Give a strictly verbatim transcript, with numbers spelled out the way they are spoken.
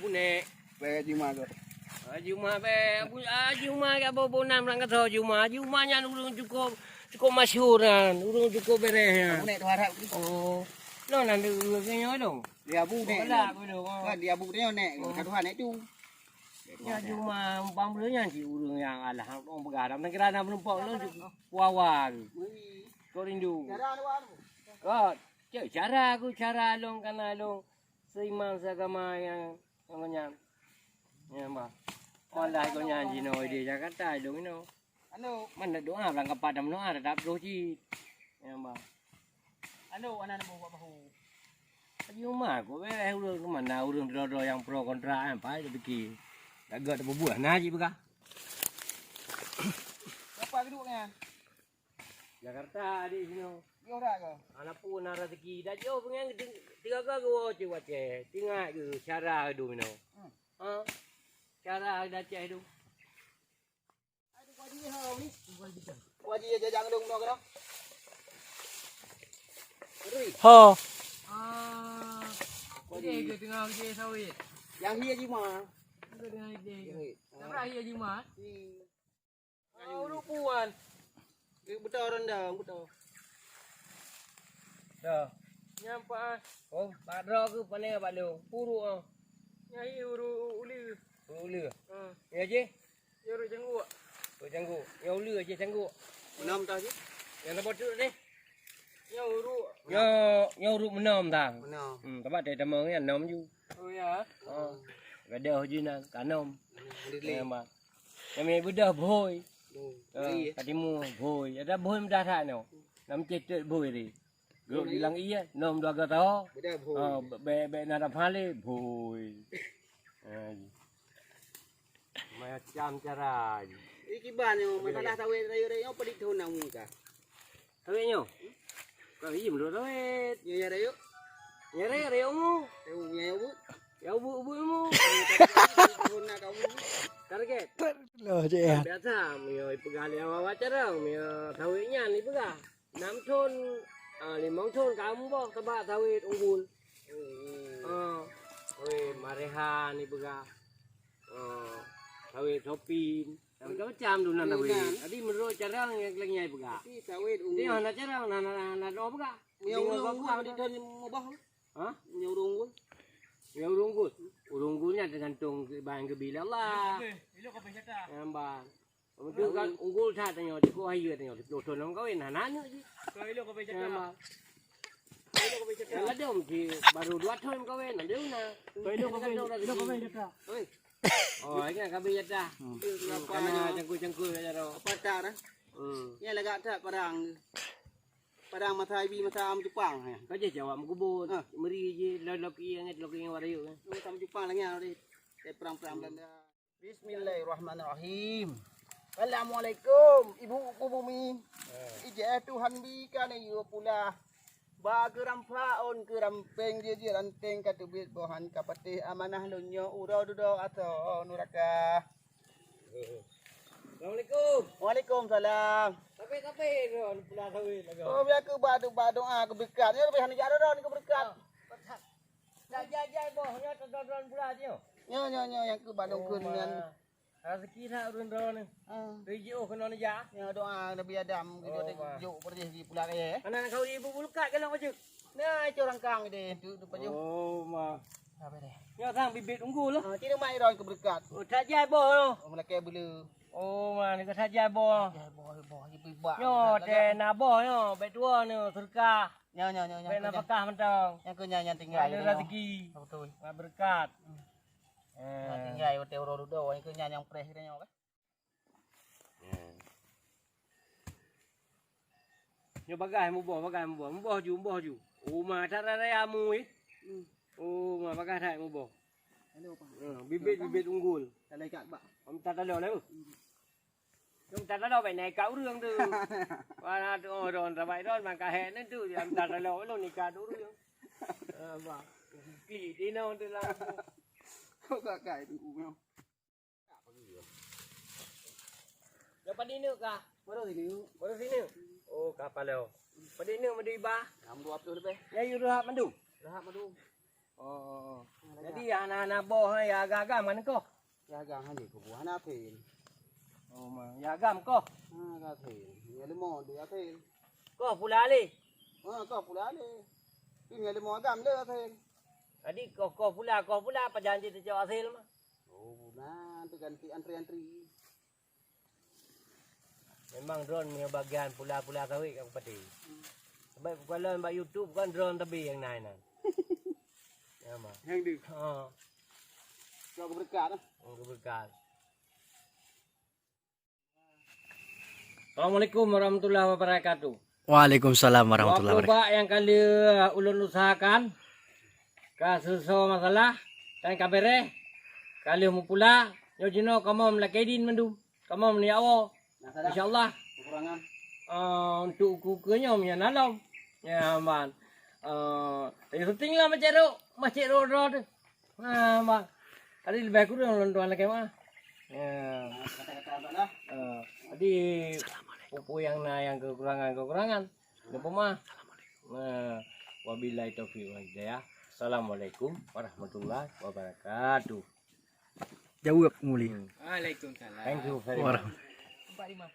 Bunek. Bèk Haji Umar ke? Haji Umar bèk. Abu-, Haji Umar ke Abu Bonan Meurangkasoe Haji Umar. Haji Umar nyan ureueng cukôp, cukôp masyhur nyan. Ureueng cukôp bèrèh nyan. Bunek tu harap tu. Oh. Lôn nan ureueng nyoe dong. Di Abu nek. Galak tu. Kan di Abu nyoe nek. Oh. Ka Tuhan nek tu. Ya, Haji Umar Bang Beuleue nyan cit ureueng nyang alah hang peugah lam tangkiran na meunumpok lôn cit wawa tu. Kau rindu. Kot. Cek cara aku, cara lôn kana lôn seiman seagama nyang, nyang nyan. Ya, bah. Malah kau nyan jinoe di Jakarta, dong inoe. Anu. Mana doa, barang kapat dan meunoe, tetap terus cit. Ya, bah. Anu, anak nak bawa bahu. Haji Umar, kau eh, ureueng mana ureueng droe-droe nyang pro kontra, eh, pai terpikir. Lagak terbubuah, nah, cit peugah. Siapa kedua nya? Jakarta, adik sinoe. Yo, dah ke? Anak pun na rezeki. Dah jauh pengen deng-, tiga kali gua cek waceh. Tinggal ke cara dulu mino. Hmm. Ha? Cara dah cek tu. Wajib ya jajang dong mino kena. Ho. Ah. Wajib. Dia ke tengah kerja sawit. Yang hia jima. Dia tengah kerja. Yang hia. Siapa hia jima? Hmm. Uruk puan. Beutôi rendang, beutôi. Dah. Nyampak ah. Oh, Pak Dro ke pané Pak Long? Uruk ah. Nyai uruk ulu. Uruk ulu. Ha. Ya je? Ya uruk janggut. Uruk janggut. Ya ulu je janggut. Enam tah je. Yang nombor tu deh. Ya uruk. Ya, ya uruk enam tah. Enam. Hmm, tempat dia tamong ya enam ju. Oh ya. Ha. Gadoh je nang kanom. Enam. Memang. Nyang mie beudoh bhôi. Bhôi. Ha, iya. Ka timu bhôi. Ada bhôi mudah that nyoe. Nam cek teuk bhôi tadi. Grok bilang iya, nom dua gata. Beudoh bhôi. Ha, bèk, bèk na dam hale bhôi. Ha. Macam cara. Ini kiban nyoe, masalah sawit rayeuk-rayeuk nyoe peue thon na muka. Sawit nyoe? Kau iya menurut sawit. Ya, ya, rayeuk. Ya, rayeuk, rayeuk umu. Rayeuk, ya, ya, bu. Ya, ubu, ubu ilmu. Target. Loh, cek ya. Biasa, meunyoe ipeugah lé awak-awak carông, meunyoe sawit nyan ipeugah. Enam thon, ah, limong thon ka muboh sabab sawit unggul. Hmm. Ah, sawit marehan ipeugah. Ah, sawit sopin. Macam-macam tu nan sawit. Jadi, menurut carông nyang lagèe nyan ipeugah. Tapi sawit unggul. Dia hana carông, hana, hana, hana doa peugah. Meunyoe ureueng unggul, di thon muboh. Ha? Meunyoe ureueng unggul. Meunyoe ureueng unggul. Ureueng unggul nyan teugantung ban geubi lé Allah. Ilok, ilok ka beuh jatah. Nyan ban. Beutôi kan unggul that tanyoe, dikoh hayeue tanyoe, siplôh thon lom kawen, hana aneuk jih. Ka ilok ka beuh jatah. Nyan ban. Ka ilok ka beuh jatah. Nyang ladôm jih baru dua thon kawen, ada guna. Ka ilok ka beuh, ilok ka beuh jatah. Oi. Oh, ingat ka beuh jatah. Hmm. Kana cangkul-cangkul kat jaroe. Apa tak, eh? Hmm. Nyan lagak that parang. Padang masa ibi masa am Jepang, eh. Ka jeh jawab meukubon. Ah. Meuri jih lok-lok ié ngon lok ié waréh, eh. Masa am Jepang lagèe nyan, waréh. Eh, perang-perang Belanda. Bismillahirrahmanirrahim. Assalamualaikum, Ibu Uku Bumi. Eh. Ijeh Tuhan bi ka neuyue pula. Ba geurampa ôn geurampéng jih-jih ranténg ka teubiet bohan ka patéh amanah lôn nyoe uroe dudoe asoe nuraka. Assalamualaikum. Waalaikumsalam. Tapi-tapi droe pula sawit lagak. Oh, biar aku ba do-, ba doa keubeureukat. Nyoe leubeh hana jak droe keubeureukat. Oh, peugah. Tak jai-jai boh, nyoe teudoe droe pula nyoe. Nyoe, nyoe, nyoe, nyang keu ba dong keu nyan. Rezeki that ureueng droe ni. Ah. Rijôh keunoe neujak. Nyoe doa Nabi Adam, oh, jok peureujih di pula kaya, eh. Anak-anak kau ibu bulukat galak baju. Nah, itu rangkang deh, tu, tu baju. Oh, ma. Apa deh? Nyoe sang bibit unggul lah. Ah, tidak mai droe keubeureukat. Oh, tak jai boh. Oh, melakèe bulu. Oh, ma, ni ka sajai boh. Sajai boh, boh, ibu bak. Nyoe teuh na boh nyoe, bèk tuwoe nyoe, seureukah. Nyoe, nyoe, nyoe, nyoe. Bèk nafakah mantong. Nyang keu nyan, nyan tinggai. Ada rezeki. Beutôi. Ngon beureukat. Hmm. Eh. Nyan tinggai, watèe uroe dudoe, nyang keu nyan nyang preh kita nyoe, kan? Ya. Nyoe bagaih muboh, bagaih muboh. Muboh ju, muboh ju. Oh, ma that raya mui. Hmm. Oh, ma bagaih that muboh. Halo, Pak. Hmm, bibit-bibit unggul. Kalau ikat, Pak. Minta taloe lah. Hmm. Minta taloe baik naik kat ureueng tu. Mana tu, oh, don, rabai don, mangka hek ni tu, dia minta taloe belum nikah tu ureueng. Ah, bah. Klik di nong tu lah. Kok gak kai tu, Bang? Dah pada neuk kah? Baru sini. Baru sini. Oh, kapal lo. Pada neuk madu iba? Enam dua puluh lebih. Ya, you rehab madu. Rehab madu. Oh, oh, oh. Jadi ya, Na, na boh, ya agam-agam kan koh? Ya agam hana koh, hana athel. Oh, ma, ya agam koh? Ha, ka athel. Ya leumo di athel. Koh pula lé? Ha, koh pula lé. Ini ya leumo agam le athel. Jadi koh, koh pula, koh pula, pajan jih teucok athel mah. Oh, na teuganti antri-antri. Memang droen meunyoe bagian pula-pula sawit ka kupatéh. Sabab kukalon bak YouTube kan droen teubi nyang na inan. Ya, ma. Nyang deuh. Ha. Keu beureukat, ah. Keu beureukat. Assalamualaikum warahmatullahi wabarakatuh. Waalaikumsalam warahmatullahi wabarakatuh. Dua ploh bak nyang ka lheueh ulôn usahakan, ka seusoe masalah, dan ka bereh, ka lheueh meupula, nyoe jinoe kamoe meulakée dhin mandum, kamoe meunyak woe. Insya Allah. Kekurangan. Ah, untuk uku-uku nyoe meunyan na lom. Ya, man. Ah, yang penting lah macam tu, macam tu, tu. Ha, bah. Tadi leubeh kureueng lôn tuan lakée meu'ah. Ya. Kata-kata abang lah. Ha, jadi, peue-peue nyang na nyang kekurangan-kekurangan, neupeumaaf. Nah, wabillahi taufiq wal hidayah. Assalamualaikum warahmatullahi wabarakatuh. Jaweueb, Muli. Hmm. Waalaikumsalam. Thank you very much. Warahmatullahi. Empat lima.